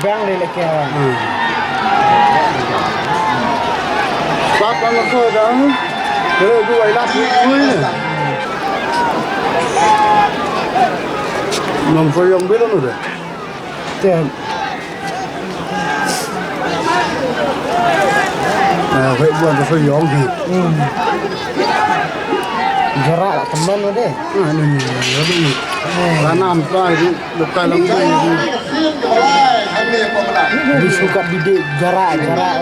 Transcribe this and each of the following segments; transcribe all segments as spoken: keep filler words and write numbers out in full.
Bang de leke. Pap kan ko dang. Kere du wai lak kui ne. Nom ko yong bilo no de. Tem. Ah, wai buan ko yong hi. Jarak lah teman de. Ah, ni ni. Tanam pa itu. Bukan lagi. Di suka bidik jarak-jarak.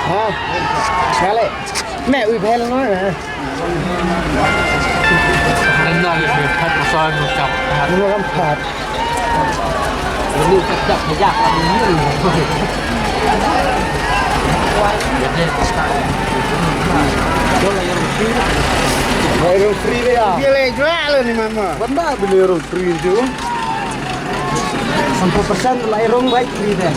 Ha? Kale. Me ui bhel no. Ano le phat ko sa no kap. Ano kam phat. Ini kap kap ya. Free ya. Dia le jual ni mama. Benda bila free tu. Sampur persen la i rong bai free de.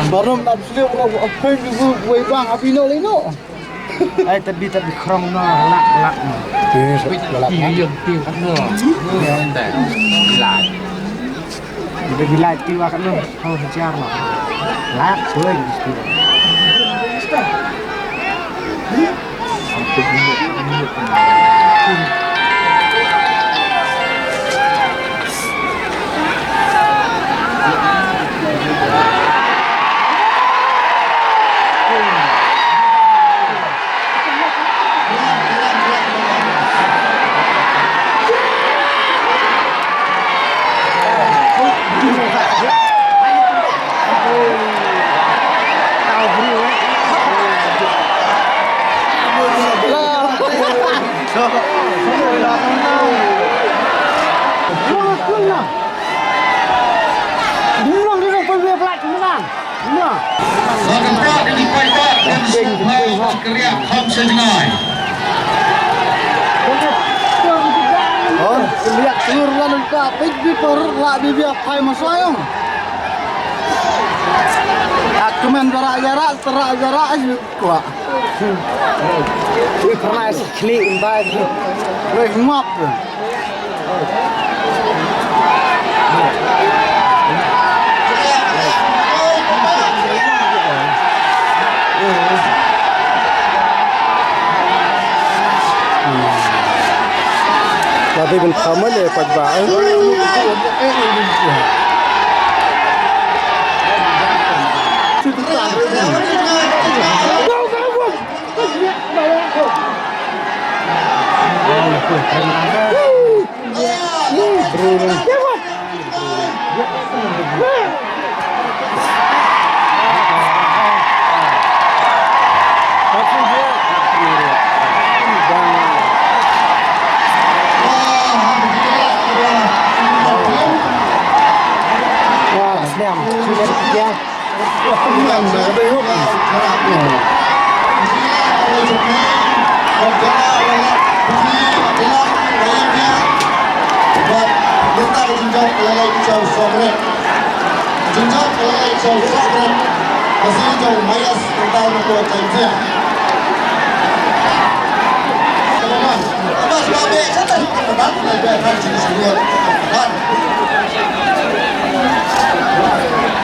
Barom na bsliu ko akhoi bi bu wei bang abi no le no. Ai tabi tabi krong no lak lak no. Ti lak. Ti yang ti no. Lai. Iba gilai ti wa kan no. Kau hajar lah. Lah, boleh di situ. Liak sur lan ka pik bi por la bi bi phai ma soyong. Ak kemen jarak jarak terak jarak aja kuat. Ui pernah si klik imbai. Weh ngap. Tapi ben kamu le pat ba.